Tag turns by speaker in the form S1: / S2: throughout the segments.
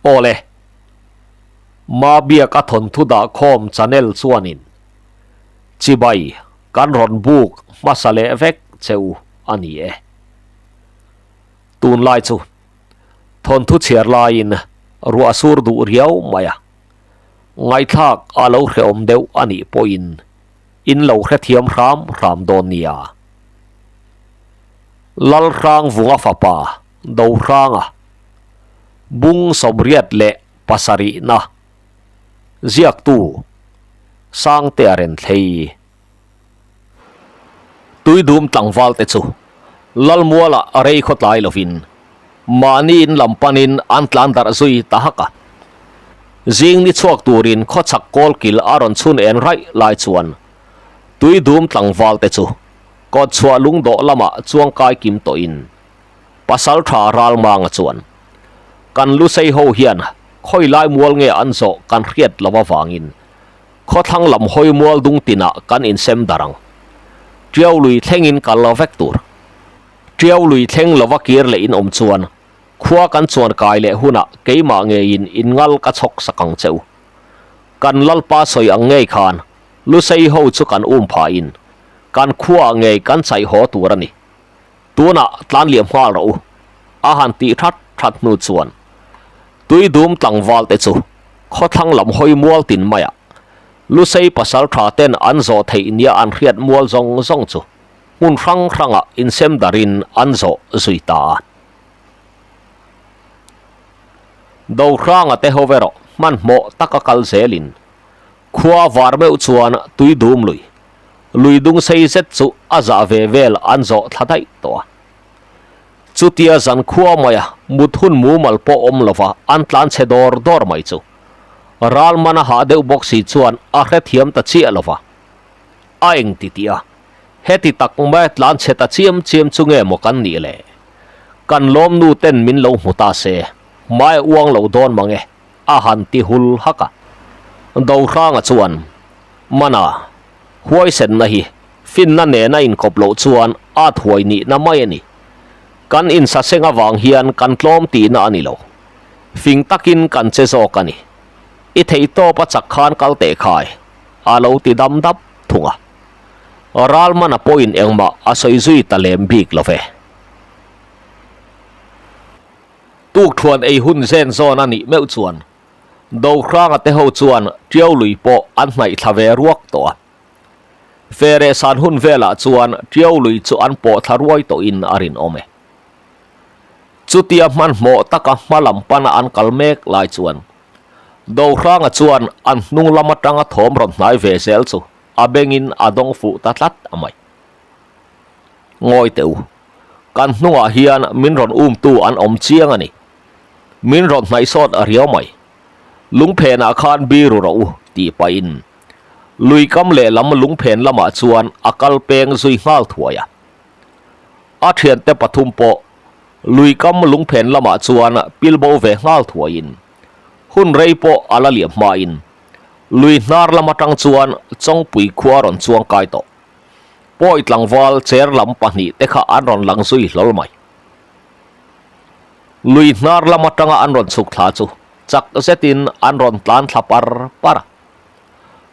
S1: Awle, Mabiaka thawnthu dahkhawm channel chuanin chibai kan rawn buk hmasa leh vek che u a ni e. Tunlai chu thawnthu chhiar laiin ruah sur duh riau mai a, ngaihthlak a lo hrehawm deuh a nih pawhin in lo hrethiam hram hram dawn nia. Lalhrangvunga fapa Dohranga bung 87na ziaktu Sangtea Renthlei. Tuidum tlangval te chu Lalmuala rei khawtlai lovin mahni in lam panin an tlan darh zui ta hak a. Zing ni chhuak turin khawchhak kawlkil a rawn chhun en raih lai chuan Tuidum tlangval te chu kawtchhuah lungdawh lamah chuangkai kim tawhin Pasaltha Ralmanga chuan, Kan Lusei ho hian khawi lai mual nge an zawh kan hriat lo avangin khawthlang lam hawi mual dung tinah kan insem darh ang. Tiau lui thlengin kal lo vek tur. Tiau lui thleng lova kir leh in awm chuan khua kan chuan kai leh hunah keimah ngeiin inngal ka chhawk sak ang che u. Kan Lalpa sawi ang ngei khan Lusei ho chu kan um phahin kan khuaah ngei kan chaih haw tur a ni. Tunah tlan liam nghal rawh u, a han tih that that hnu chuan Tuidum tlangval te chu khawthlang lam hawi mual tin maiah Lusei pasal tha ten an zawh theih nia an hriat mual zawng zawng chu hmun hrang hrangah insem darin an zawh zui ta a. Dohranga te ho erawh hmanhmawh taka kal zelin Khua var meuh chuan tui dum lui, lui dung sei zet chu a zah ve vel an zawh thla daih tawh a. Chutia zan khua maia mut hun mumal pawh awm lova an tlan chhe dawr dawr mai chu ral mana hah deuh bawk si chuan a hrethiam ta chiah lova. A eng ti tih a, heti tak mai tlan chhe ta chiam chiam chu nge maw kan nih le? Kan lawmnu ten min lo hmu ta se, hmai a uang lo dawn mang e. A han ti hul hak a. Dohranga chuan, Mana, huaisenna hi finna nena inkawp loh chuan at huai nihna mai a ni. Kan insaseng avang hian kan tlawm tihna a ni lo. Fing takin kan che zawk a ni. I theihtawp a chak khan kal teh khai, a lo ti dam dap thung a. Ralmana pawhin engmah a sawi zui ta lem bik lo ve. Tukthuan ei hun zen zawn a nih meuh chuan Dohranga te ho chuan Tiau lui pawh an hnaih thla ve ruak tawh a. Fereh san hun velah chuan Tiau lui chu an pawh thla ruai tawhin a rinawm e. Chutia hmanhmawh taka hma lam pana an kal mek lai chuan Dohranga chuan an hnung lam atanga thawm rawn hnai ve zel chu a bengin a dawng fuh ta tlat a mai. Ngawi teh u. Kan hnungah hian min rawn umtu an awm chiang a ni. Min rawn hnaih sawt a riau mai. Lungphenah khan biru rawh u tih pahin lui kam lehlam lungphen lamah chuan a kal peng zui nghal thuai a. A thiante pathum pawh lui kam lungphen lamah chuan pil bo ve nghal thuaiin hun rei pawh a la liam hmain lui hnar lam atang chuan Chawngpui khua rawn chuang kai tawh. Pawi tlangval chair lam pahnihte kha an rawn lang zui hlawl mai. Lui hnar lam atanga an rawn chhuk thla chu chak zetin an rawn tlan thla par par a.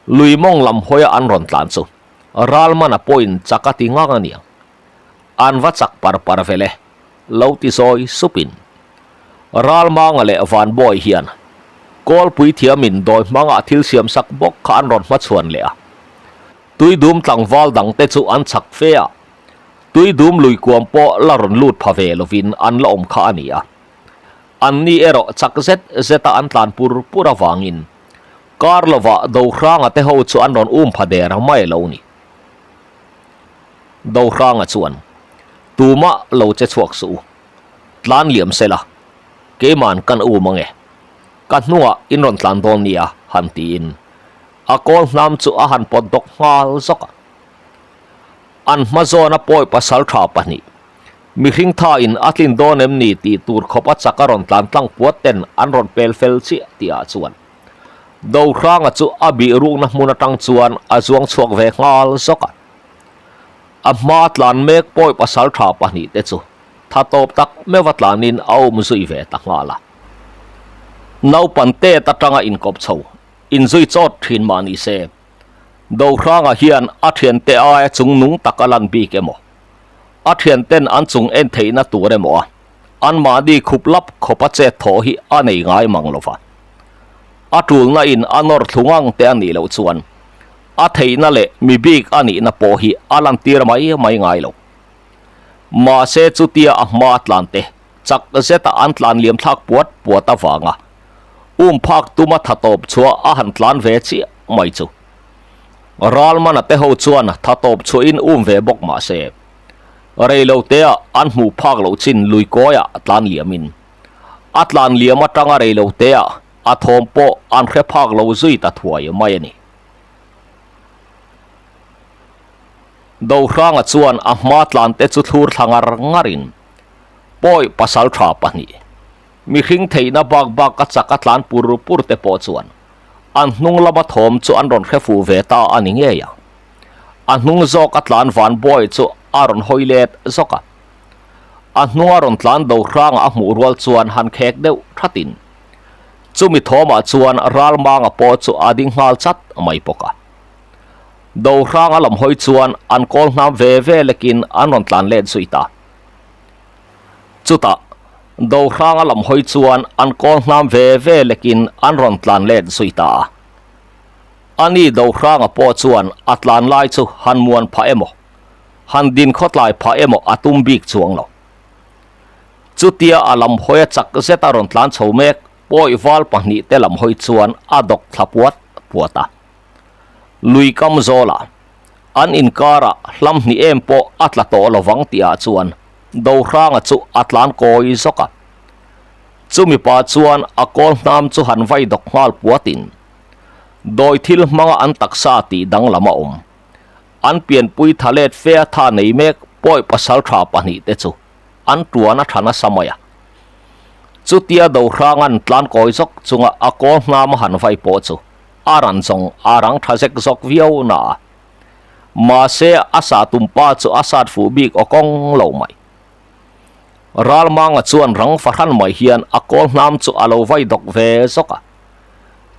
S1: Lui mawng lam hawia an rawn tlan chu Ralmana pawhin chak a ti ngang a niang. An va chak par par vel e, lo ti zawi supin. Ralmanga leh Vanbawi hian Kawlpui thiamin dawi hmanga thil siamsak bawk kha an rawn hmachhuan leh a. Tuidum tlangval dangte chu an chak fe a, Tuidum lui kuam pawh la rawn lut pha ve lovin an la awm kha a ni a. Anni erawh chak zet zeta an tlan pur pur avangin kar lovah Dohranga te ho chu an rawn um pha der mai lo ni. Dohranga chuan, Tumah lo che chhuak suh u, tlan liam sela, keiman kan um ange, ka hnungah in rawn tlan dawn nia han tiin A kawl hnam chu a han pawt dawk nghal zawk a. An hma zawna pawi pasal tha pahnih, mihring tha in a tlin dawn em ni tih tur khawp a chak a rawn tlan tlang puat ten an rawn pel fel chiah tih ah chuan Dohranga chu a bih rukna hmun atang chuan a zuang chhuak ve nghal zawk a. A hma tlan mek pawi pasal tha pahnih te chu tha tawp tak meuh a tlanin a um zui ve ta nghal a. Naupan tet atanga inkawp chho inzui chawt thin mah ni se, Dohranga hian a thiante aia chungnung tak a lan bik emaw, a thianten an chung en theihna tur emaw a anmahni khup lap khawpa chet thawh hi a nei ngai mang lo va. A tulna in a nawr thlu ngang te a nih loh chuan a theihna leh mi bik a nihna pawh hi a lantir mai mai ngai lo. Mahse chutia a hma tlan te chak zeta an tlan liam thlak puat puat avanga um phak tuma tha tawp chhuah a han tlan ve chiah mai chu. Ralmana te ho chuan tha tawp chhuahin um ve bawk mahse reilo tea an hmuh phak loh chin lui kawiah tlan liamin a tlan liam atanga reilo tea a thawm pawh an hre phak lo zui ta thuai mai a ni. Dohranga chuan a hma tlan te chu thlur thla ngar ngarin pawi pasal tha pahnih mihring theihna bak bak a chak a tlan pur pur te pawh chuan an hnung lama thawm chu an rawn hre fuh ve ta a ni ngei ang. A hnung zawk a tlan van bawi chu a rawn hawi let zawk a. A hnunga rawn tlan do hranga a hmuh rual chuan han khek deuh thatin chumi thawmah chuan Ralmanga pawh chu a ding nghal chat mai bawk a. Do hranga lam hawi chuan an kawl hnam ve ve lekin an rawn tlan let zui ta. Chutah do hranga lam hawi chuan an kawl hnam ve ve lekin an rawn tlan let zui ta a. Ani Dohranga pawh chuan a tlan lai chu han muan phah emaw, han din khawtlai phah emaw a tum bik chuang lo. Chutia a lam hawi a chak zet a rawn tlan chho mek pawi val pahnih te lam hawi chuan a dawk thla puat puat a. Lui kam zawlah an inkarah hlam hnih em pawh a tla tawh lovang tihah chuan Dohranga chu a tlan kawi zawk a. Chumi pah chuan a kawl hnam chu han vai dawk nghal puatin Dawi thil hmanga an taksa tih danglam a awm. An pianpui tha let fe a tha nei mek pawi pasal tha pahnih te chu an tuan a tha nasa mai a. Chutia Dohranga'n tlan kawi zawk chunga a kawl hnam a han vai pawh chu a ran zawng a rang tha zek zawk viau na a. Mahse a sah tum pa chu a sat fuh bik aw kawng lo mai. Ralmanga chuan rang fahran mai hian a kawl hnam chu a lo vai dawk ve zawk a.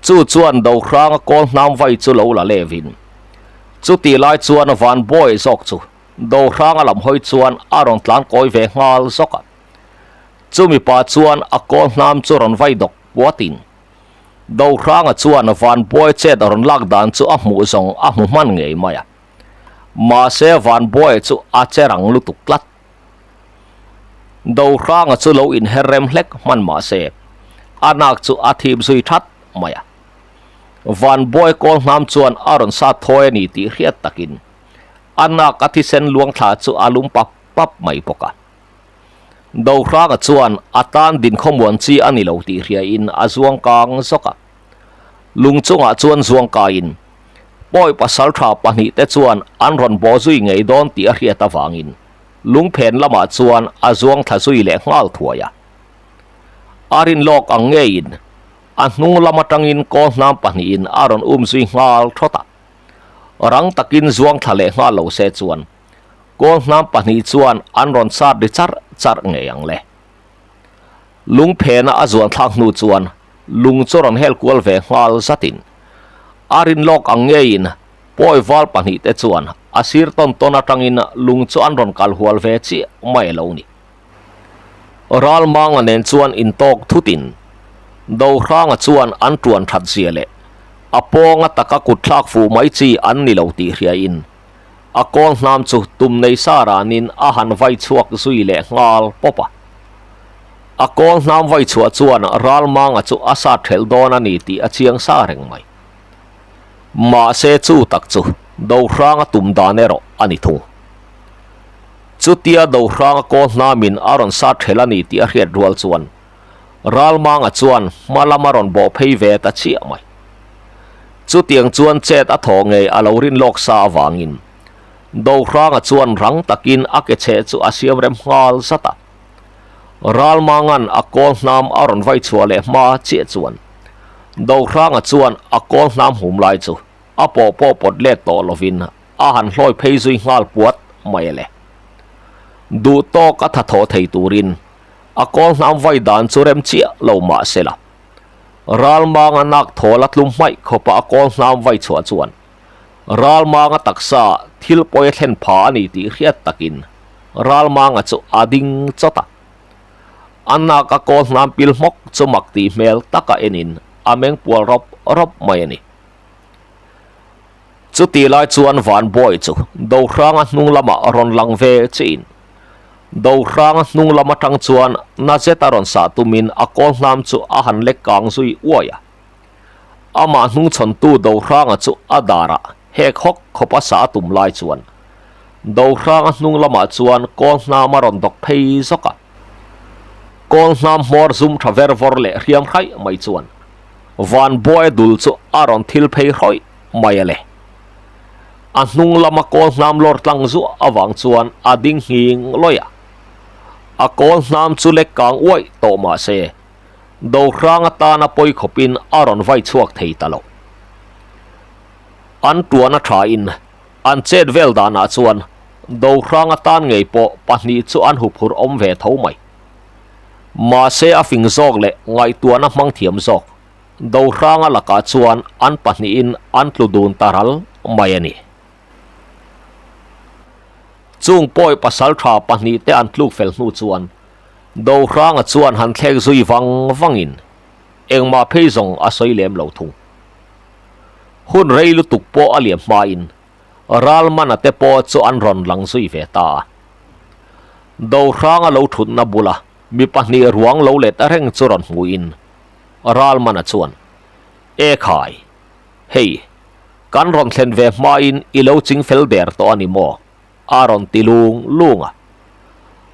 S1: Chu chuan Dohranga kawl hnam vai chu lo la levin. Chutih lai chuan Van Bawi zawk chu Dohranga lam hawi chuan a rawn tlan kawi ve nghal zawk a. Chumi pah chuan a kawl hnam chu rawn vai dawk puatin. Dohranga chuan Van Bawi chet a rawn lak dan chu a hmuh zawng a hmu hman ngei mai a. Mahse Van Bawi chu a che rang lutuk tlat. Dohranga chu lo inher rem hlek hman mah se, a nak chu a thip zui that mai a. Van Bawi kawl hnam chuan a rawn sat thawi a ni tih hriat takin a nak a thisen luang thla chu a lum pap pap mai bawk a. Dohranga chuan a tan dinkhawmuan chi a ni lo tih hriain a zuang kang zawk a. Lung chungah chuan zuang kaiin Pawi pasal tha pahnih te chuan an rawn bawh zui ngei dawn tih a hriat avangin lungphen lamah chuan a zuang thla zui leh nghal thuai a. A rin lawk ang ngeiin a hnung lam atangin kawl hnam pahnihin a rawn um zui nghal thawt a. Rang takin zuang thla leh nghal lo se chuan kawl hnam pahnih chuan an rawn sat ri charh charh ngei ang le. Lungphena a zuan thlak hnu chuan lung chu rawn hel kual ve nghal zatin a rin lawk ang ngeiin pawi val pahnih te chuan a sir tawn tawn atangin lung chu an rawn kal hual ve chiah mai a lo ni. Ralmanga nen chuan intawk thutin Dohranga chuan an tuan that zia leh a pawnga taka kut thlak fuh mai chi an ni lo tih hriain a kawl hnam chu tum nei sa ranin a han vai chhuak zui leh nghal pawp a. A kawl hnam vai chhuah chuan Ralmanga chu a sat ṭhelh dawn a ni tih a chiang sa reng mai. Mahse chu tak chu Dohranga tum dan erawh a ni thung. Chutia Dohranga kawl hnamin a rawn sat ṭhelh a ni tih a hriat rual chuan Ralmanga chuan hma lam a rawn bawh phei ve ta chiah mai. Chutiang chuan chet a thaw ngei a lo rin lawk sa avangin Dohranga chuan rang takin a ke chheh chu a siam rem nghal zat a. Ralmanga'n a kawl hnam a rawn vai chhuah leh hma chiah chuan Dohranga chuan a kawl hnam hum lai chu a pawh pawh pawt let tawh lovin a han hlawi phei zui nghal puat mai a le. Duh tawk a tha thawh thei turin a kawl hnam vai dan chu rem chiah lo mah se la. Ralmanga nak thawl a tlum hmaih khawpa a kawl hnam vai chhuah chuan Ralmanga taksa thil pawi a thlen pha a ni tih hriat takin Ralmanga chu a ding chawt a. A nak a kawl hnam pil hmawk chu mak tih hmel taka enin a meng pual rawp rawp mai a ni. Chutih lai chuan Vanbawi chu Dohranga hnung lamah rawn lang ve chiin Dohranga hnung lam atang chuan na zet a rawn sah tumin a kawl hnam chu a han lek kang zui uai a. Amah hnungchhawntu Dohranga chu a darah hek hawk khawp a sah a tum lai chuan Dohranga hnung lamah chuan kawl hnam a rawn dawk phei zawk a. Kawl hnam hmawr zum tha ver vawr leh hriam hraih mai chuan Vanbawi dul chu a rawn thil phei hrawih mai a le. A hnung lama kawl hnam lawr tlang zuah avang chuan a ding nghing lawih a. A kawl hnam chu lek kang uaih tawh mah se, Dohrang atana pawi khawpin a rawn vai chhuak thei ta lo. An tuan a thain an chet vel danah chuan Dohrang atan ngei pawh pahnih chu an huphurh awm ve tho mai. Mahse a fing zawk leh ngaihtuahna hmang thiam zawk Dohranga lakah chuan an pahnihin an tlu dun ta ral mai a ni. Chung pawi pasal tha pahnihte an tluk fel hnu chuan Dohranga chuan han thlek zui vang vangin engmah phei zawng a sawi lem lo thung. Hun rei lutuk pawh a liam hmain Ralmana te pawh chu an rawn lang zui ve ta a. Dohranga lo thutna bula mi pahnih ruang lo let reng chu rawn hmuhin Ralmana chuan, E khai, hei, kan rawn thlen ve hmain i lo ching fel der tawh a ni maw? a rawn ti lung lung a.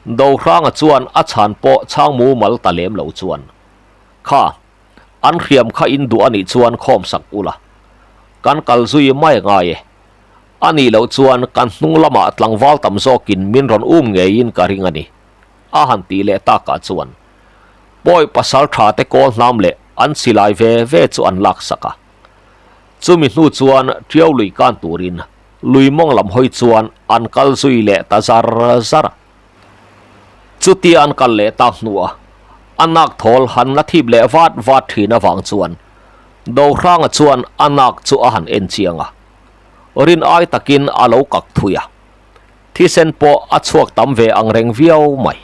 S1: Dohranga chuan a chhan pawh chhang mumal ta lem lo chuan, Kha, an hriam kha in duh a nih chuan khawm sak ula, kan kal zui mai ngai e. A nih loh chuan kan hnung lamah tlangval tam zawkin min rawn um ngeiin ka ring a ni, a han tih leh takah chuan Pawi pasal tha te kawl hnam leh an silai ve ve chu an lak sak a. Chumi hnu chuan Tiau lui kan turin lui mawng lam hawi chuan an kal zui leh ta zar zar a. Chutia an kal leh tak hnuah a nak thawl han la thip leh vat vat thin avang chuan Dohranga chuan a nak chu a han en chiang a. Rin ai takin a lo kak thui a. Thisen pawh a chhuak tam ve ang reng viau mai.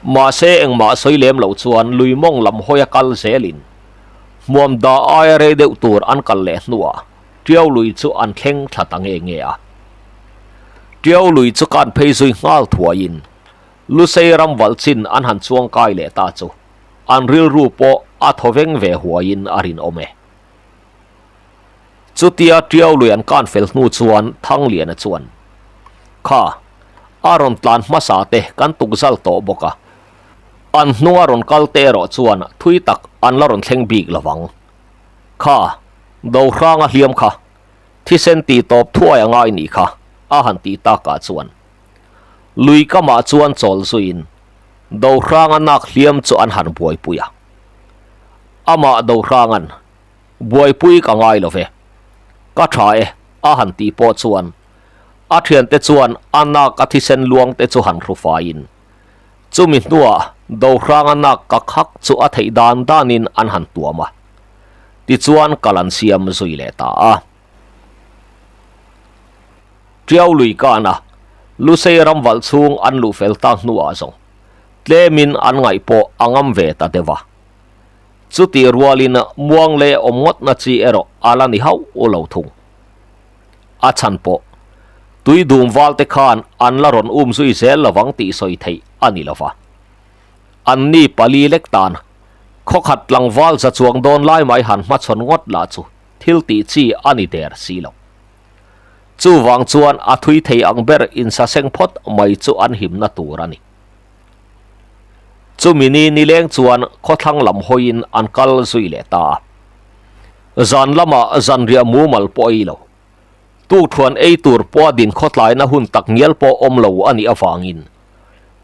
S1: Mahse engmah sawi lem loh chuan lui mawng lam hawi a kal zelin hmuam dah aia rei deuh tur an kal leh hnuah Tiau lui chu an thleng thla ta nge nge a. Tiau lui chu kan phei zui nghal thuaiin Lusei ram valh chin an han chuang kai leh ta chu an rilru pawh a thaw veng ve huaiin a rinawm e. Chutia Tiau lui an kan fel hnu chuan Thangliana chuan, Kha, a rawn tlan hmasa te kan tukzal tawh bawk a, an hnunga rawn kal te erawh chuan thui tak an la rawn thleng bik lo vang. Kha, Dohranga hliam kha, thisen tih tawp thuai a ngai nih kha, a han tih takah chuan lui kamah chuan chawl zuiin Dohranga nak hliam chu an han buaipui a. Amah Dohranga'n Buaipui ka ngai lo ve. Ka tha e, a han tih pawh chuan a thiante chuan a nak a thisen luang te chu han hru faiin chumi hnuah Dohranga nak ka khak chu a theih dan danin an han tuam a, tichuan kal an siam zui leh ta a. Tiau lui kana Lusei ram valh chhung an luh fel tak hnuah zawng tlemin an ngaih pawh a ngam ve ta deuh a. Chutih rualin muang leh awm ngawtna chi erawh a la ni hauh lo thung. A chhan pawh, tui dum valte khan an la rawn um zui zel lovang tih sawi theih a ni lova. Anni pali lek tan, khawkhat tlangval za chuang dawn lai mai han hmachhawn ngawt lah chu thil tih chi a ni der si lo. Chuvang chuan a thui thei ang ber insaseng phawt mai chu an himna tur a ni. Chumi ni nileng chuan khawthlang lam hawiin an kal zui leh ta a. Zan lamah zanriah mumal pawh ei lo. Tukthuan ei tur pawha din khawtlaina hun tak ngial pawh awm lo a nih avangin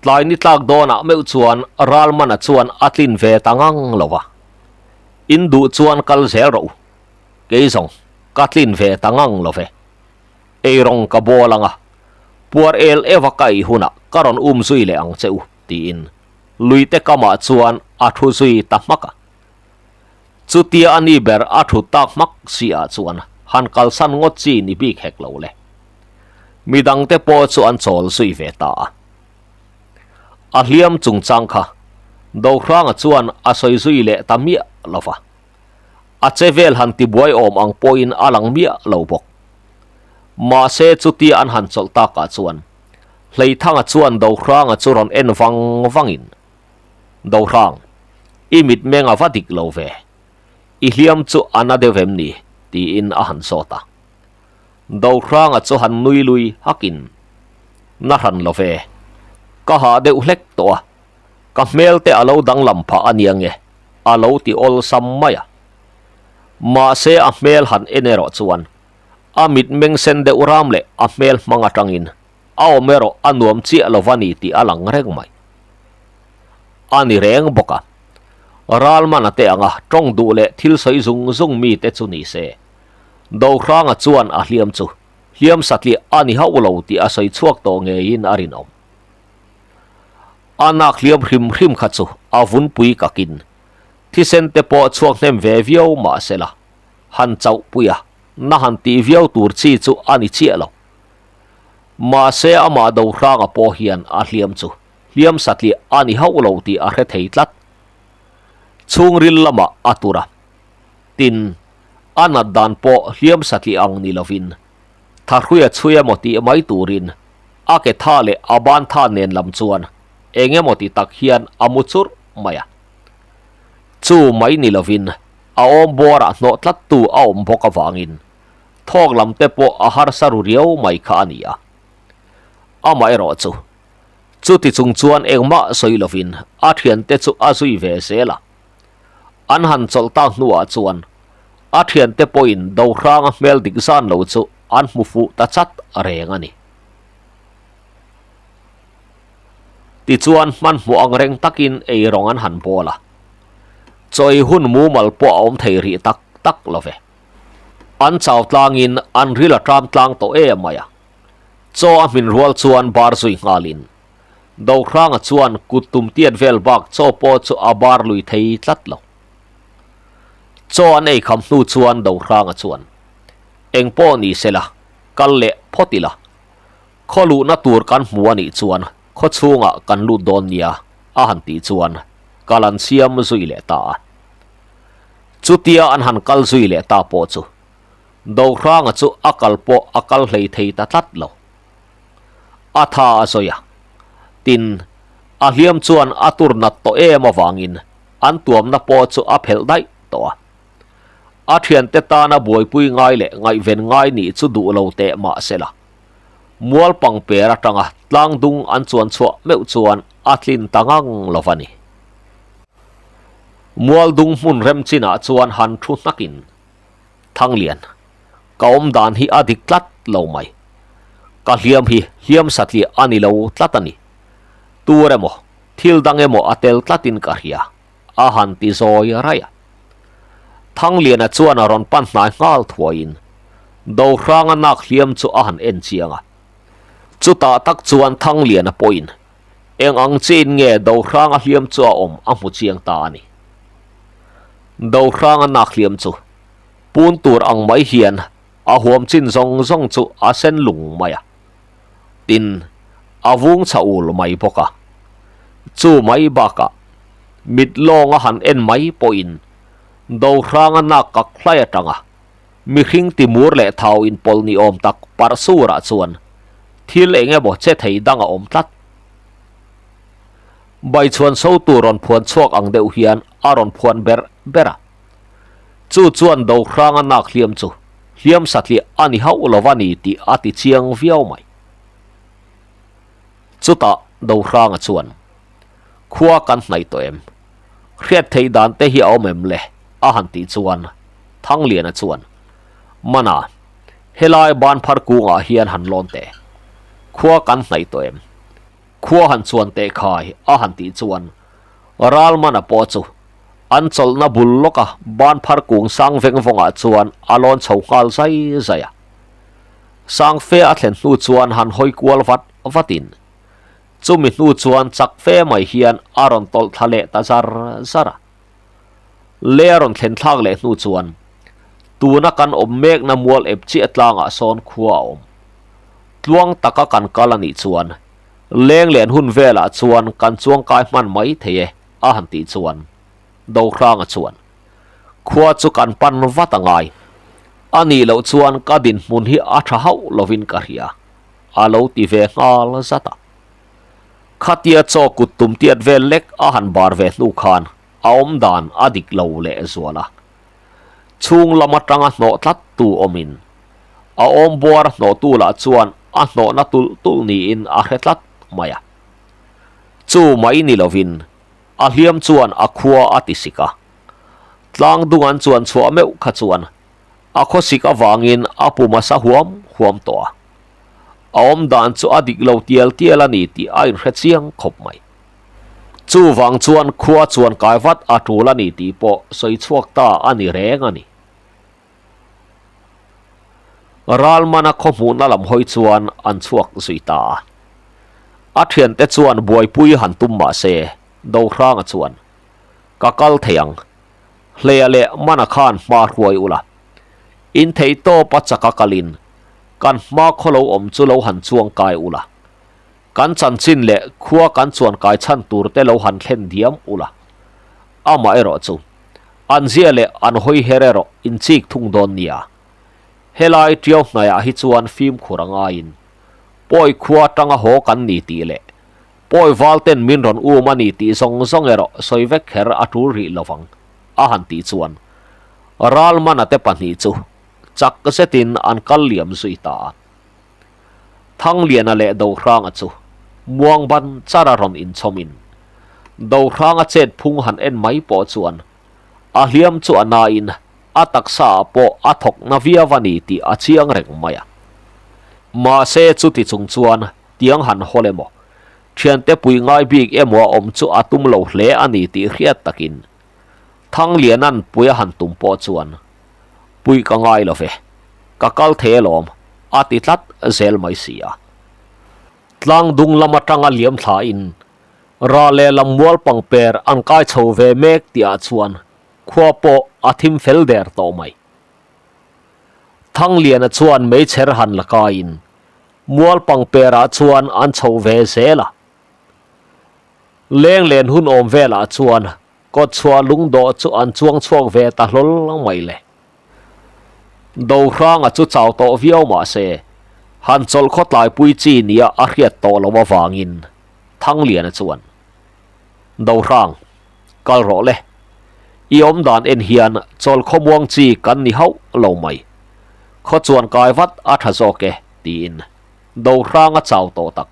S1: tlai ni tlak dawnah meuh chuan Ralmana chuan a tlin ve ta ngang lo a. In duh chuan kal zel rawh u. Kei zawng ka tlin ve ta ngang lo ve. Eirawng ka bawl ang a, puar el eva ka ei hunah ka rawn um zui leh ang che u, tiin Luite kamah chuan a thu zui ta hmak a. Chutia a ni ber a thut tak hmak si ah chuan han kalsan ngawt chi ni bik hek lo le. Midangte pawh chu an chawl zui ve ta a. A hliam chungchang kha Dohranga chuan a sawi zui leh ta miah lo va. A che vel han tibuai awm ang pawhin a lang miah lo bawk. Mahse chutia an han chawlh takah chuan Hleithanga chuan Dohranga chu rawn en vang vangin, Dohrang, i mitmeng a va dik lo ve. I hliam chu a na deuh em ni? tiin a han zawt a. Dohranga chu han nui lui hakin, Na hran lo ve. Ka hah deuh hlek tawh a, ka hmel te a lo danglam phah a nia nge, a lo ti awlsam mai a. Mahse a hmel han en erawh chuan a mitmeng sen deuh ram leh a hmel hmang atangin a awm erawh a nuam chiah lo va ni tih a lang reng mai. A ni reng bawk a, Ralmana te anga tawng duh leh thil sawi zung zung mite chu ni se. Dohranga chuan a hliam chu hliam satliah a ni hauh lo tih a sawi chhuak tawh ngeiin a rinawm. A nak hliam hrim hrim kha chu a vunpui kakin thisen te pawh chhuak hnem ve viau mah sela han chauh pui a, na han tih viau tur chi chu a ni chiah lo. Mahse amah Dohranga pawh hian a hliam chu hliam satliah a ni hauh lo tih a hre thei tlat. Chhungril lamah a tur a. Tin, a nat dan pawh hliam satliah ang ni lovin, Thahruia chhui emaw tih mai turin a ke tha leh a ban tha nen lam chuan eng emaw ti tak hian a mu churh mai a. Chu mai ni lovin a awm buarah hnawh tlattu a awm bawk avangin thawk lam te pawh a harsa ru riau mai kha a ni a. Amaherawh chu, chuti chung chuan engmah sawi lovin a thiante chu a zui ve zel a. An han chawlh tak hnuah chuan a thiante pawhin Dohranga hmel dik zan lo chu an hmu fuh ta chat reng a ni. Tichuan hmanhmawh ang reng takin ei rawng an han bawl a, chaw ei hun mumal pawh a awm thei rih tak tak lo ve. An chau tlangin an ril a ṭam tlang tawh em mai a, chaw a hmin rual chuan bar zui nghalin Dohranga chuan kut tum tiat vel bak chaw pawh chu a bar lui thei tlat lo. Chaw an ei kham hnu chuan Dohranga chuan, Eng pawh ni se la, kal leh phawt ila. Khaw luhna tur kan hmu a nih chuan khaw chhungah kan lut dawn nia, a han tih chuan kal an siam zui leh ta a. Chutia an han kal zui leh ta pawh chu Dohranga chu a kal pawh a kal hlei thei ta tlat lo. A tha a sawi a. Tin, a hliam chuan a tur nat tawh em avangin an tuamna pawh chu a phelh daih tawh a. A thiante tana buaipui ngai leh ngaihven ngai nih chu duh lo teh mah se la. Mual pangper atanga tlang dung an chuan chhuah meuh chuan a tlin ta ngang lo va ni. Mual dung hmun rem chinah chuan han thu hnakin Thanglian, ka awm dan hi a dik tlat lo mai. Ka hliam hi hliam satliah a ni lo tlat a ni. Tur emaw, thil dang emaw a tel tlatin ka hria, a han ti zawi raih a. Thangliana chuan a rawn pan hnai nghal thuaiin Dohranga nak hliam chu a han en chiang a. Chutah tak chuan Thangliana pawhin eng ang chiin nge Dohranga hliam chu a awm a hmu chiang ta a ni. Dohranga nak hliam chu pun tur ang mai hian a huam chin zawng zawng chu a sen lung mai a. Tin, a vung chha ul mai bawk a. Chu mai bakah mit lawnga han en mai pawhin Dohranga nak kak hlai atanga mihring timur leh thau inpawlh ni awm tak parh surah chuan thil eng emaw che thei dang a awm tlat. Baichhuan so tur rawn phuan chhuak ang deuh hian a rawn phuan ber ber a. Chu chuan Dohranga nak hliam chu hliam satliah a ni hauh lo va ni tih a ti chiang viau mai. Chutah Dohranga chuan, Khua kan hnaih tawh em? Hriat theih dan te hi a awm em le? a han tih chuan Thangliana chuan, Mana, helai banphar kungah hian han lawn teh. Khua kan hnaih tawh em? Khua han chuan teh khai a han tih chuan Ralmana pawh chu an chawlhna bul lawka banphar kung sang veng vawngah chuan a lawn chho nghal zai zai a. Sang fe a thlen hnu chuan han hawi kual vat vatin chumi hnu chuan chak fe mai hian a rawn tawlh thla leh ta zar zar a. Lei a rawn thlen thlak leh hnu chuan tuna kan awm mekna mual ep chiah tlangah sawn khua a awm. Tluang taka kan kal a nih chuan leng len hun velah chuan kan chuangkai hman mai thei e a han tih chuan Dohranga chuan khua chu kan pan vat a ngai. A nih loh chuan ka dinhmun hi a tha hauh lovin ka hria a lo ti ve nghal zat a. Khatia chaw kut tum tiat vel lek a han bar ve hnu khan a awm dan a dik lo leh zual a. Chhung lam atanga hnawh tlat tu awmin a awm buar hnawhtu lah chuan a hnawhna tulh tulh niin a hre tlat mai a. Chu mai ni lovin a hliam chuan a khua a ti sik a. Tlang dung an chuan chhuah meuh kha chuan a khawsik avangin a pum a sa huam huam tawh a. A awm dan chu a dik lo tial tial a ni tih a inhre chiang khawp mai. Chuvang chuan khua chuan kai vat a tul a ni tih pawh sawi chhuak ta a ni reng a ni. Ralmana khaw hmuhna lam hawi chuan an chhuak zui ta a. A thiante chuan buaipui han tum mah se, Dohranga chuan, Ka kal thei ang. Hleia leh Mana khan hma hruai ula. In thei tawp a chaka kalin kan hma khaw lo awm chu lo han chuang kai ula. Kan chanchin leh khua kan chuan kai chhan tur te lo han thlen diam ula. Amah erawh chu an zia leh an hawi her erawh in chik thung dawn nia. Helai tiau hnaiah hi chuan fimkhur a ngaiin pawi khua tanga haw kan ni tih leh pawi val ten min rawn um a ni tih zawng zawng erawh sawi vek kher a tul rih lovang a han tih chuan Ralmana te pahnih chu chak zetin an kal liam zui ta a. Thangliana leh Dohranga chu muang ban char a rawn inchhawmin Dohranga chet phung han en mai pawh chuan a hliam chu a nain a taksa ah pawh a thawk na viau a ni tih a chiang reng mai a. Mahse chuti chung chuan tiang han hawl emaw, thiante pui ngai bik emaw a awm chu a tum lo hle a ni tih hriat takin Thangliana'n pui a han tum pawh chuan Pui ka ngai lo ve, ka kal thei alawm, a ti tlat zel mai si a. Tlang dung lam atanga liam thlain ra leh lam mual pangper an kai chho ve mek tihah chuan khua pawh a thim fel der tawh mai. Thangliana chuan meichher han la kaiin mual pangperah chuan an chho ve zel a. Leng len hun awm velah chuan Kawtchhuah lungdawh chu an chuang chhuak ve ta hlawl mai le. Dohranga chu chau tawh viau mah se, han chawlh khawtlaipui chi nia a hriat tawh loh avangin Thangliana chuan, Dohrang, kal rawh le. I awm dan en hian chawlh khawmuang chi kan ni hauh lo mai. Khaw chuan kai vat a tha zawk e, tiin Dohranga chau tawh tak.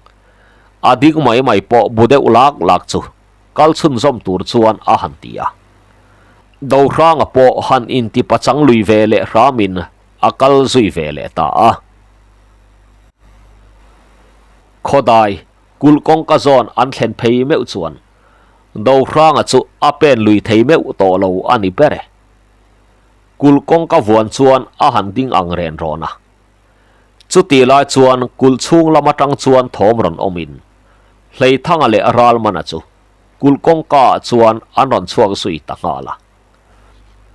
S1: A ding mai mai pawh bu deuh lak lak chu kal chhunzawm tur chuan a han ti a. Dohranga pawh han inti pachang lui ve leh hramin a kal zui ve leh ta a. Khawdai, kulh kawngka zawn an thlen phei meuh chuan Dohranga chu a pen lui thei meuh tawh lo a ni ber e. Kulh kawngka vuan chuan a han ding ang ren rawn a. Chutih lai chuan kulh chhung lam atang chuan thawm rawn awmin Hleithanga leh Ralmana chu kulh kawngka ah chuan an rawn chhuak zui ta nghal a.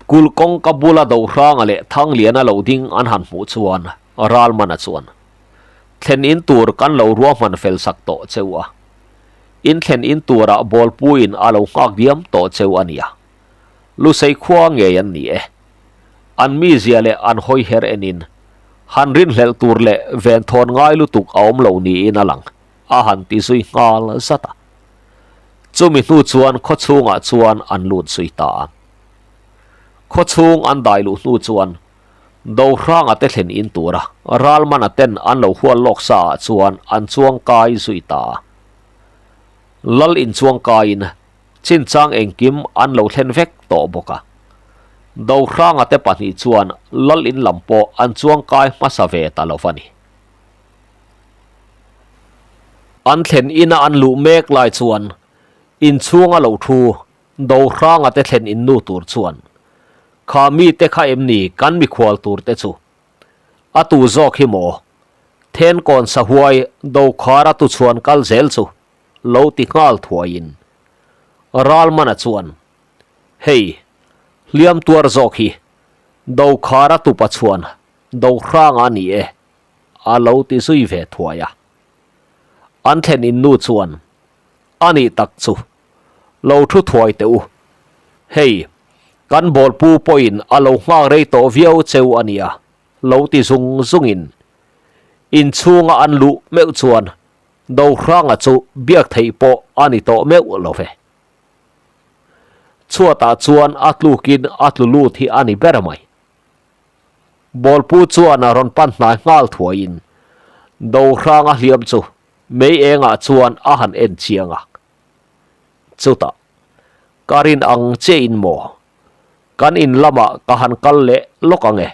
S1: Kulh kawngka bula Dohranga leh Thangliana lo ding an han hmuh chuan Ralmana chuan, Thlen in tur kan lo ruahman fel sak tawh cheu a. In thlen in turah bawlpuiin a lo nghak diam tawh cheu a nia. Lusei khua ngei an ni e. An mizia leh an hawi her enin han rinhlelh tur leh venthawn ngai lutuk a awm lo niin a lang, a han ti zui nghal zat a. Chumi hnu chuan khaw chhungah chuan an lut zui ta a. Khaw chhung an dai luh hnu chuan Dohranga te thlen in tura Ralmana ten an lo hual lawk sa ah chuan an chuang kai zui ta a. Lal inchuang kaiin Chinchang engkim an lo thlen vek tawh bawk a. Dohranga te pahnih chuan lal in lam pawh an chuangkai hmasa ve ta lo va ni. An thlen ina an luh mek lai chuan inchhunga lo thu Dohranga te thlen in nu tur chuan, Kha mite kha em ni kan mikhual tur te chu? A tu zawk hi maw? Thenkawn sahuai Dokhara tuchhuan kal zel chu lo ti nghal thuaiin Ralmana chuan, Hei, Hliam tuar zawk hi Dokhara tupa chhuan Dohranga a ni e, a lo ti zui ve thuai a. An thlen in nu chuan, A nih tak chu, lo thu thuai teh u. Hei, kan bawlpu pawhin a lo nghak rei tawh viau cheu a nia, lo ti zung zungin inchhunga an luh meuh chuan Dohranga chu biak theih pawh a ni tawh meuh lo ve. Chhuatah chuan a tlukin a tlu lut hi a ni ber mai. Bawlpu chuan a rawn pan hnai nghal thuaiin Dohranga hliam chu mei engah chuan a han en chiang a. Chutah, Ka rin ang che in maw? Kan in lamah ka han kal leh lawk ang e.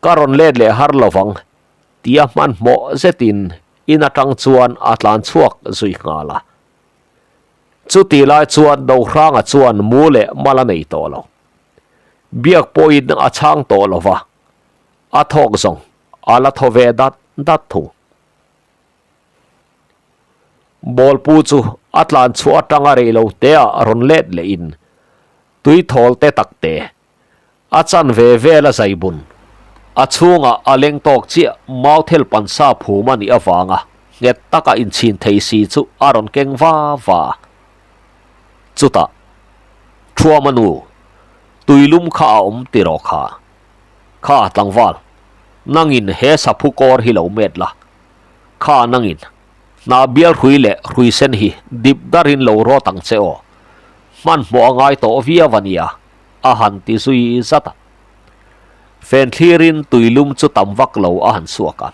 S1: Ka rawn let leh har lo vang, tia hmanhmawh zetin in atang chuan a tlan chhuak zui nghal a. Chuti lai chuan Dohranga chuan mu leh mal a nei tawh lo. Biak pawhin a chhang tawh lo va, a thawk zawng a la thaw ve dat dat thung. Bawlpu chu a tlan chhuah atanga rei lo teah rawn let lehin tui thawl te tak te a chan ve vel a zai bun. A chhungah a leng tawk chiah Mauthel pansa phum a nih avanga nghet taka inchhin thei si chu a rawn keng va va a. Chutah, Thuama nu, tuilum kha a awm tiraw kha? Kha tlangval, nangin he saphu kawr hi lo met la. Kha nangin, hna bial hrui leh hrui sen hi dip darin lo rawt ang che aw. Hmanhmawh a ngai tawh viau a nia, a han ti zui zat a. Fen thlirin tuilum chu tam vak lo a han chhuak a.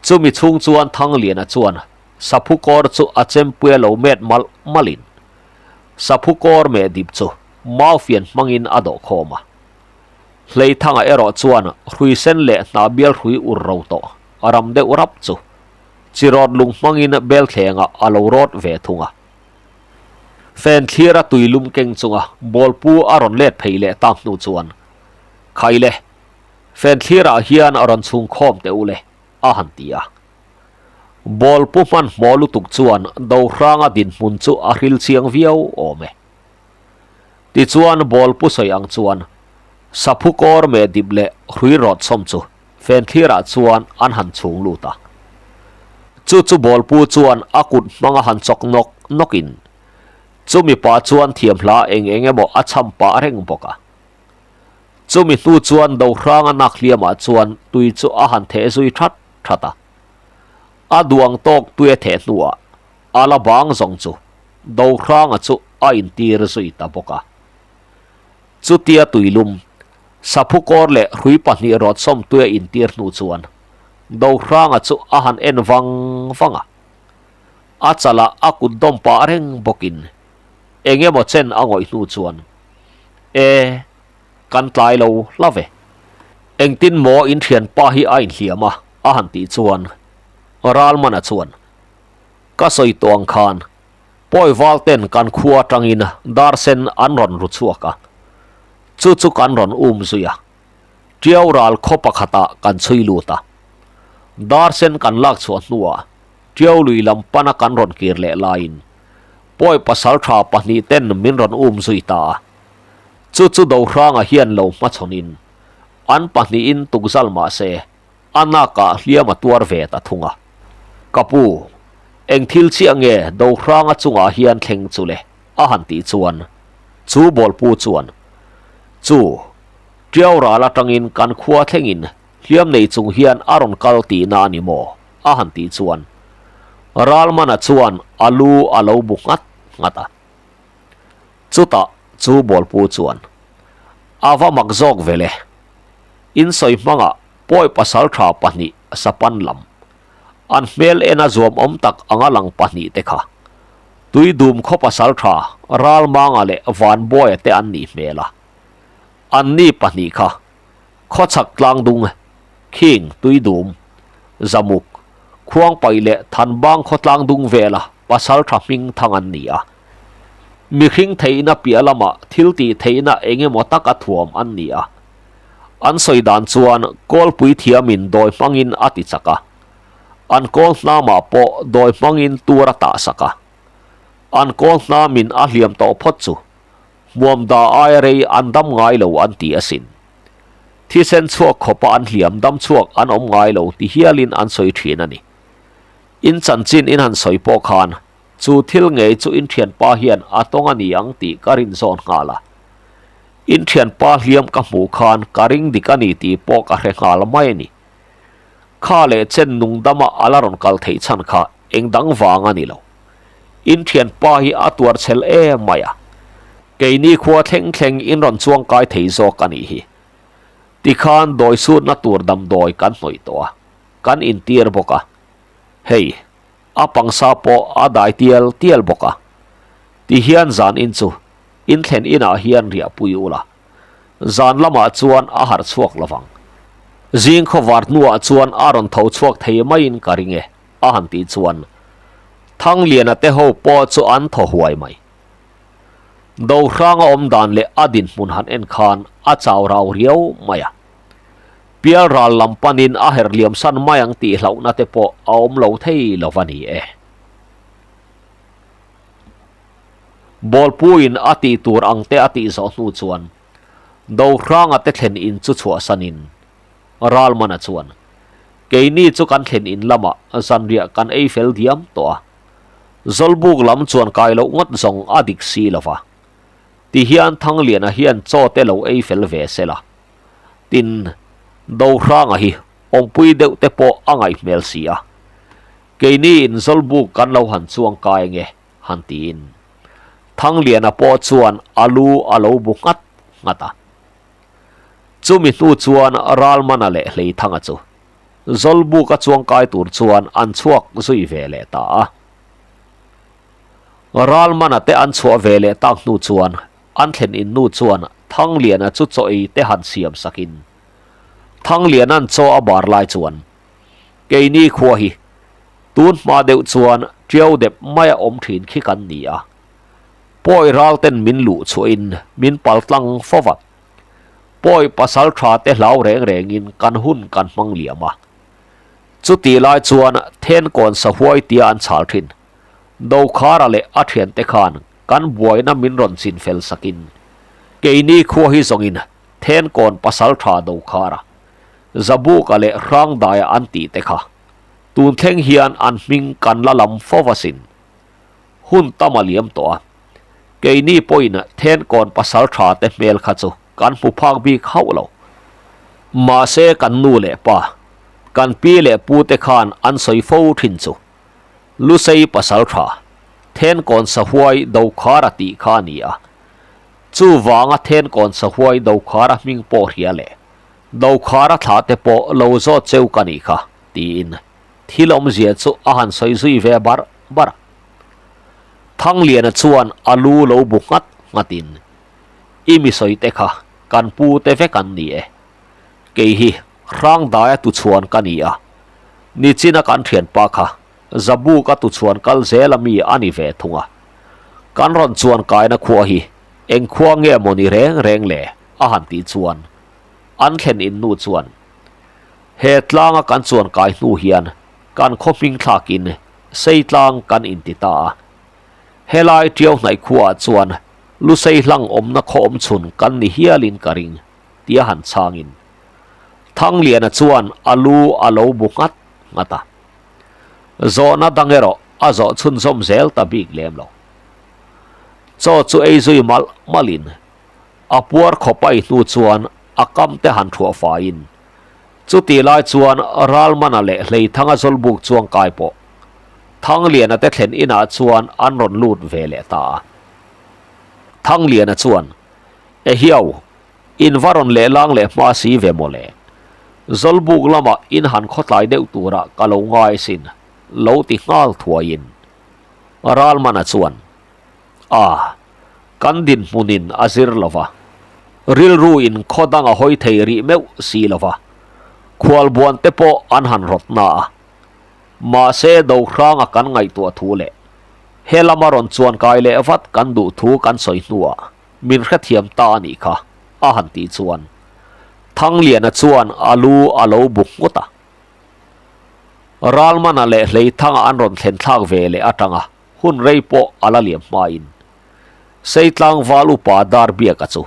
S1: Chumi chhung chuan Thangliana chuan saphu kawr chu a chempuia lo met malh malhin saphu kawr meh dip chu maufian hmangin a dawh khawm a. Hleithanga erawh chuan hrui sen leh hnah bial hrui ur ro tawh a ram deuh rap chu chi rawt lung hmangin belthlengah a lo rawt ve thung a. Fan thlira tui lum keng chunga bawlpu a rawn let phei leh tak hnu chuan, Khai le, fan thlirah hian a rawn chhung khawm teh u le, a han ti a. Bawlpu hmanhmawh lutuk chuan Dohranga dinhmun chu a hril chiang viau awm e. Tichuan bawlpu sawi ang chuan saphu kawr meh dip leh hrui rawt sawm chu fen thlirah chuan an han chhung lut a. Chu chu bawlpu chuan a kut hmanga han chawk nawk nawkin chumi pah chuan thiamhla eng eng emaw a chham pah reng bawk a. Chumi hnu chuan Dohranga nak hliamah chuan tui chu a han theh zui that that a. A duang tawk tui a theh hnuah a la bang zawng chu Dohranga chu a intir zui ta bawk a. Chutia tuilum, saphu kawr leh hrui pahnih rawt sawm tui a intir hnu chuan Dohranga chu a han en vang vang a. A chalah a kut dawm pah reng bawkin eng emaw chen a ngawih hnu chuan, E, kan tlai lo hla ve. Engtin maw in thianpa hi a inhliam a? a han tih chuan Ralmana chuan, Ka sawi tawh ang khan Pawi val ten kan khua atangin dar sen an rawn ru chhuak a, chu chu kan rawn um zui a, Tiau ral khaw pakhatah kan chhui lut a. Dar sen kan lak chhuah hnuah Tiau lui lam pana kan rawn kir leh laiin Pawi pasal tha pahnih ten min rawn um zui ta a, chu chu Dohranga hian lo hmachhawnin an pahnihin tukzal mah se A nakah hliam a tuar ve ta thung a. Ka pu, eng thil chiah nge Dohranga chungah hian thleng chu le? a han tih chuan chu bawlpu chuan, Chu, Tiau ral atangin kan khua thlengin hliam nei chung hian a rawn kal tihna a ni maw? a han tih chuan Ralmana chuan a lu a lo bu nghat nghat a. Chutah chu bawlpu chuan, A va mak zawk ve le. In sawi hmangah pawi pasal tha pahnih sapan lam, an hmel en a zuam awm tak anga lang pahnih te kha Tuidum khaw pasal tha Ralmanga leh Vanbuaia te an nih hmel a. Anni pahnih kha Khawchhak Tlangdung, Khing, Tuidum, Zamuk, Khuangpaih leh Thanbang khaw tlangdung vela pasal tha hming thang an ni a. Mihring theihna piah lamah thil tih theihna eng emaw taka thuam an ni a. An sawi dan chuan kawlpui thiamin dawi hmangin a ti chak a. An kawl hnamah pawh dawi hmangin tur a tah sak a. An kawl hnamin a hliam tawh phawt chu. Hmuamda aia rei an dam ngai lo an ti asin. Thisen chhuak khawpa an hliam dam chhuak an awm ngai lo ti hialin an sawi thin a ni. In chanchin in han sawi pawh khan chu thil ngei chu in thianpa hian a tawng a ni ang tih ka rin zawn nghal a. In thianpa hliam ka hmuh khan ka ring dik a ni tih pawh ka hre nghal mai a ni. Kha leh chen nung dama a la rawn kal theih chhan kha eng dang vang a ni lo. In thianpa hi a tuar chhel em mai a. Keini khua thleng thleng in rawn chuang kai thei zawk a nih hi. Tikhan dawi sutna tur damdawi kan hnawih tawh a, kan intir bawk a. Hei, a pangsa pawh a dai tial tial bawk a. Tihian zan in chu in thlen inah hian riahpui ula. Zan lamah chuan a harh chhuak lovang. Zing khawvar hnuah chuan a rawn tho chhuak thei maiin ka ring e, a han tih chuan Thangliana te ho pawh chu an thaw huai mai. Dohranga awm dan leh a dinhmun han en khan a chau rau riau mai a. Pial ral lam panin a her liam san mai ang tih hlauhna te pawh a awm lo thei lo va ni e. Bawlpuiin a tih tur ang te a tih zawh hnu chuan Dohranga te thlen in chu chhuahsanin Ralmana chuan, Keini chu kan thlen in lamah zanriah kan ei fel diam tawh a, Zawlbuk lam chuan kai loh ngawt zawng a dik si lo va. Tihian Thangliana hian chaw te lo ei fel ve se la. Tin, Dohranga hi awmpui deuh te pawh a ngaih hmel si a. Keini in Zawlbuk kan lo han chuang kai nge han tiin. Thangliana pawh chuan a lu a lo bu nghat nghat a. Chumi hnu chuan Ralmana leh Hleithanga chu Zawlbuka chuangkai tur chuan an chhuak zui ve leh ta a. Ralmana te an chhuah ve leh tak hnu chuan an thlen in nu chuan Thangliana chu chaw ei te han siam sakin Thangliana'n chaw a bar lai chuan keini khua hi tun hma deuh chuan tiau dep maia awm thin khi kan ni a. Pawi ral ten min luh chhuahin min pal tlang fo va. Pawi pasal tha te hlau reng rengin kan hun kan hmang liam a. Chutih lai chuan Thenkawn sahuai tia an chhal thin. Dokhara leh a thiante khan kan buaina min rawn chin fel sakin keini khua hi zawngin Thenkawn pasal tha Dokhara, Zabuka leh Hrangdaia an tih te kha tun thleng hian an hming kan la lam fo va sin. Hun tam a liam tawh a, keini pawhin Thenkawn pasal tha te hmel kha chu kan hmu phak bik hauh lo. Mahse kan nu leh pa, kan pi leh pu te khan an sawi fo thin chu Lusei pasal tha, Thenkawn sahuai Dokhara tih kha a ni a. Chuvanga Thenkawn sahuai Dokhara hming pawh hria leh Dokhara thla te pawh lo zawt cheu ka nih kha, tiin Thil awmzia chu a han sawi zui ve bar bar a. Thangliana chuan a lu lo bu nghat nghatin, I mi sawi te kha kan pu te vek an ni e. Kei hi Hrangdaia tuchhuan ka ni a, nichina kan thianpa kha Zabuka tuchhuan kal zel a mi a ni ve thung a. Kan rawn chuan kaina khua hi eng khua nge maw ni reng reng le? a han tih chuan an thlen in nu chuan, He tlanga kan chuan kai hnu hian kan khaw hming thlakin sei tlang kan inti ta a. Helai Tiau hnaih khuaah chuan Lusei hlang awmna khaw awm chhun kan ni hialin ka ring, tia han chhangin Thangliana chuan a lu a lo bu nghat nghat a. Zawhna dang erawh a zawh chhunzawm zel ta bik lem lo. Chaw chu ei zui malh malhin A puar khawp a i hnu chuan a kam te han thuah faiin chutih lai chuan Ralmana leh Hleithanga Zawlbuk chuang kai pawh Thangliana te thlen inah chuan an rawn lut ve leh ta a. Thangliana chuan, Ehiau, in va rawn lehlang leh hma si ve maw le? Zawlbuk lamah in han khawtlai deuh turah ka lo ngai sin, lo ti nghal thuaiin Ralmana chuan, A, kan dinhmunin a zir lo va, rilru in khaw dang a hawi thei rih meuh si lo va, khualbuan te pawh an han rawt na a. Mahse Dohranga kan ngaihtuah thu leh he lama rawn chuan kai leh vat kan duh thu kan sawi hnuah min hrethiam ta a nih kha, a han tih chuan Thangliana chuan a lu a lo bu nghut a. Ralmana leh Hleithanga an rawn thlen thlak ve leh atanga hun rei pawh a la liam hmain. Seitlangval upa Darbiaka chu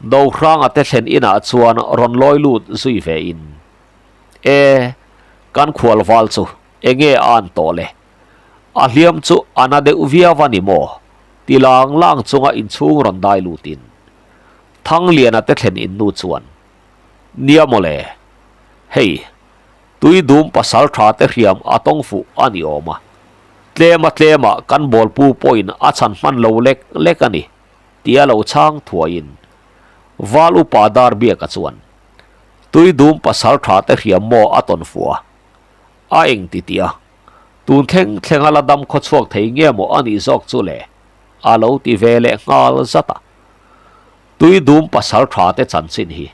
S1: Dohranga te thlen inah chuan rawn lawi lut zui ve in, E, kan khualval chu enge a an tawh le? A hliam chu a na deuh viau a ni maw? ti lang lang chunga inchhung rawn dai lutin Thangliana te thlen in nu chuan, Nia mawle, hei, tui dum pasal tha te hriam a tawng fuh a ni awm a, tlema tlema kan bawlpu pawhin a chhan hman lo lek lek a ni, tia lo chhang thuaiin Val upa Darbiaka chuan, Tui dum pasal tha te hriam maw a tawn fuh a, a eng ti tih a, tun thleng thlenga la dam khaw chhuak thei nge maw a nih zawk chu le? a lo ti ve leh nghal zat a. Tui dum pasal tha te chanchin hi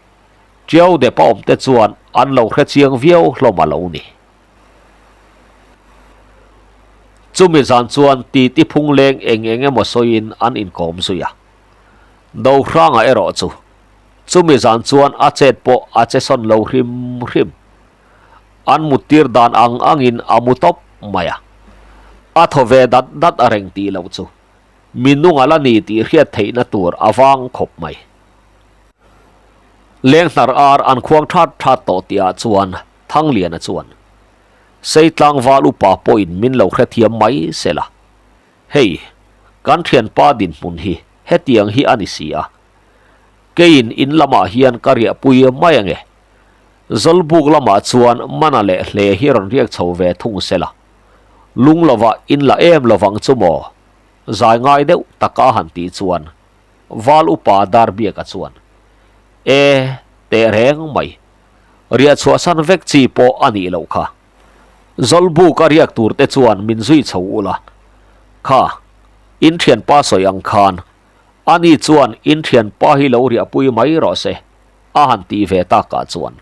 S1: Tiau dep a awm te chuan an lo hre chiang viau hlawm a lo ni. Chumi zan chuan titi phung leng eng eng emaw sawiin an inkawm zui a. Dohranga erawh chu chumi zan chuan a chet pawh a che sawn lo hrim hrim. An muttir dan ang angin a mu tawp mai a. A thaw ve dat dat a reng tih loh chu mi nung a la ni tih hriat theihna tur a vang khawp mai. Lenghnar ar an khuang that that tawh tihah chuan Thangliana chuan, Seitlangval upa pawhin min lo hrethiam mai se la. Hei, kan thianpa dinhmun hi hetiang hi a ni si a. Keiin in lamah hian ka riahpui mai ange. Zawlbuk lamah chuan mana leh hle hi rawn riak chho ve thung se la. Lung lovah in la em lovang chu maw? Zai ngai deuh taka han tih chuan Val upa Darbiaka chuan, E, teh reng mai. Riah chhuahsan vek chi pawh a nih loh kha. Zawlbuk a riak tur te chuan min zui chho ula. Kha, in thianpa sawi ang khan, ani chuan in thianpa hi lo riahpui mai rawh se, a han tih ve takah chuan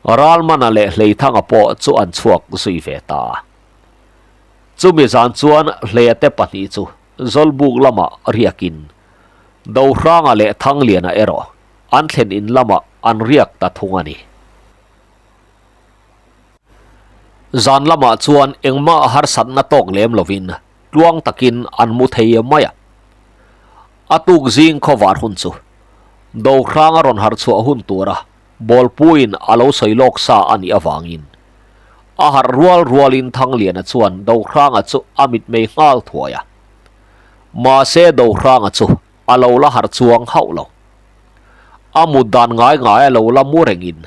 S1: Ralmana leh Hleithanga pawh chu an chhuak zui ve ta a. Chumi zan chuan Hleia te pahnih chu Zawlbuk lamah riakin Dohranga leh Thangliana erawh an thlen in lamah an riak ta thung a ni. Zan lamah chuan engmah harsatna tawk lem lovin tluang takin an mu thei mai a. A tuk zing khawvar hun chu Dohranga rawn harh chhuah hun tura Bawlpuiin a lo sawi lawk sa a nih avangin a harh rual rualin Thangliana chuan Dohranga chu a mitmei nghal thuai a. Mahse Dohranga chu a lo la harh chuang hauh lo. A mut dan ngai ngai a lo la mu rengin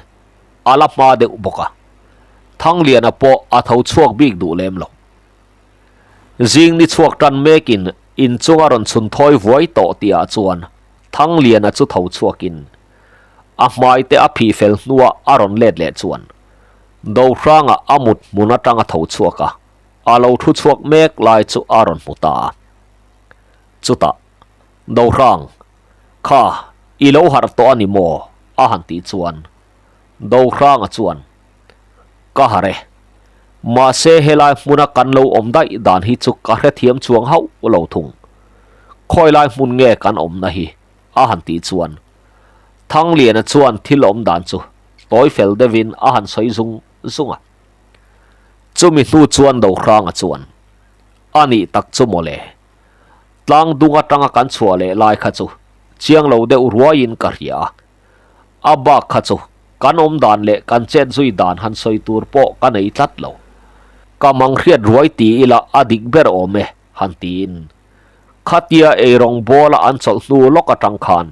S1: a la hma deuh bawk a. Thangliana pawh a tho chhuak bik duh lem lo. Zing ni chhuak tan mekin inchung a rawn chhun thawi vuai tawh tihah chuan Thangliana chu tho chhuakin a hmai te a phih fel hnuah a rawn let leh chuan Dohranga a mut hmun atang a tho chhuak a, a lo thu chhuak mek lai chu a rawn hmu ta a. Chutah, Dohrang, kha i lo harh tawh a ni maw? a han tih chuan Dohranga chuan, Ka harh e. Mahse helai hmuna kan lo awm daih dan hi chu ka hrethiam chuang hauh lo thung. Khawilai hmun nge kan awmna hi? a han tih chuan Thangliana chuan thil awm dan chu tawi fel deuhin a han sawi zung zung a. Chumi hnu chuan Dohranga chuan, A nih tak chu mawle, tlang dung atanga kan chhuah leh lai kha chu chiang lo deuh ruaiin ka hria a, a bak kha chu kan awm dan leh kan chet zui dan han sawi tur pawh ka nei tlat lo. Ka mang hriat ruai ti ila a dik ber awm e, han tiin Khatia eirawng bawla an chawlh hnu lawk atang khan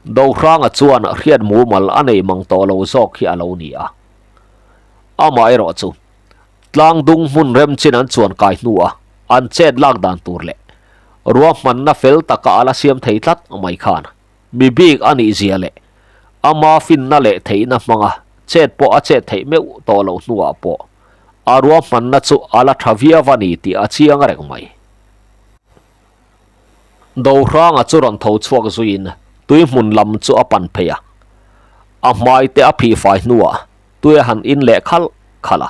S1: Dohranga chuan hriat mumal a nei mang tawh lo zawk hi a lo ni a. Amaherawh chu tlangdung hmun remchin an chuan kai hnua an chet lak dan tur leh ruahmanna fel taka a la siam thei tlat mai khan mi bik a nih zia leh ama finna leh theihna hmanga chet pawh a chet theih meuh tawh loh hnuah pawh a ruahmanna chu a la tha viau a ni tih a chiang reng mai. Dohranga chu rawn tho chhuak zuiin tui hmun lam chu a pan phei a, a hmai te a phih fai hnuah tui a han in leh khalh khalh a.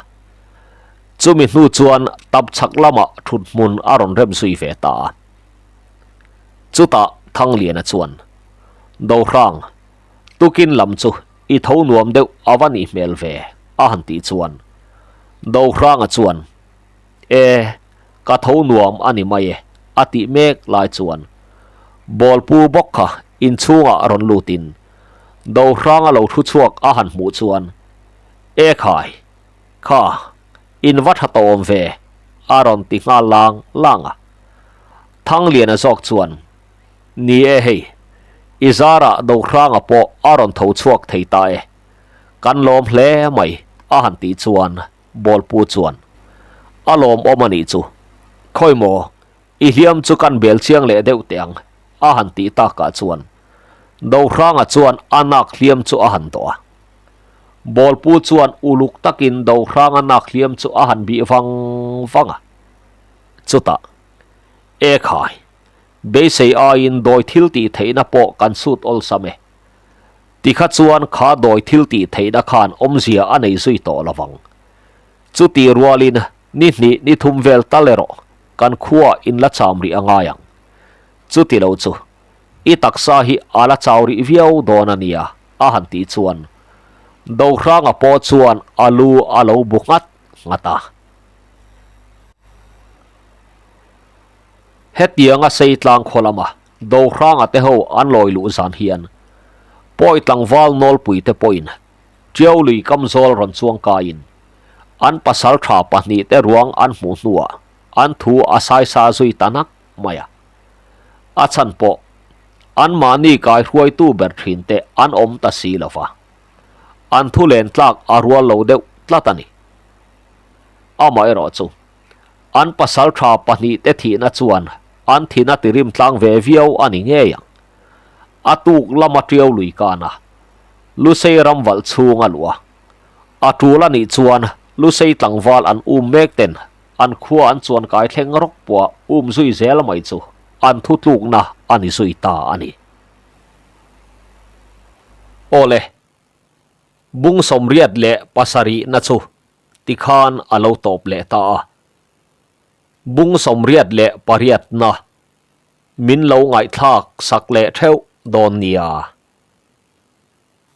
S1: Chumi hnu chuan tap chhak lamah thut hmun a rawn rem zui ve ta a. Chutah Thangliana chuan, Dohrang, tukin lam chu i tho nuam deuh a va nih hmel ve, a han tih chuan Dohranga chuan, E, ka tho nuam a ni mai e, a tih mek lai chuan. Bawlpu bawk kha inchhungah rawn lutin Dohranga lo thu chhuak a han hmuh chuan, E khai, kha, in va tha tawh awm ve, a rawn ti nghal lang lang a. Thangliana zawk chuan, Ni e hei, i zarah Dohranga pawh a rawn tho chhuak thei ta e, kan lawm hle mai, a han tih chuan Bawlpu chuan, A lawmawm a nih chu, khawi maw, I hliam chu kan bel chiang leh deuh teh ang, a han tih takah chuan Dohranga chuan a nak hliam chu a han dawh a. Bawlpu chuan uluk takin Dohranga nak hliam chu a han bih vang vang a. Chutah, E khai, beisei aiin dawi thil tih theihna pawh kan sut awlsam e. Tikha chuan kha dawi thil tih theihna khan awmzia a nei zui tawh lovang. Chutih rualin Ni hnih ni thum vel tal erawh kan khua in la cham rih a ngai ang. Chuti lo chu i taksa hi a la chau rih viau dawn a nia a han tih chuan Dohranga pawh chuan a lu a lo bu nghat nghat a. Hetianga sei tlang khaw lama Dohranga te ho an lawi luh zan hian pawi tlangval nawlpui te pawhin Ṭiau lui kamzawl rawn chuang kaiin an pasal tha pahnihte ruang an hmuh hnuah an thu a saisa zui ta nak mai a. A chhan pawh anmahni kaihruaitu ber thinte an awm ta si lo va, an thu len tlak a rual lo deuh tlat a ni. Amaherawhchu, an pasal tha pahnihte thihna chuan an thina tirim tlang ve viau a ni ngei ang. A tuk lama ṭiau lui kan a, Lusei ram valh chhung a luh a. A tul a nih chuan Lusei tlangval an um mek ten an khua an chuan kai thleng rawk pawh um zui zel mai chu an thutlukna a ni zui ta a ni. Awle, bung 87na chu tikhan a lo tawp leh ta a. Bung 88na min lo ngaihthlak sak leh theuh dawn nia.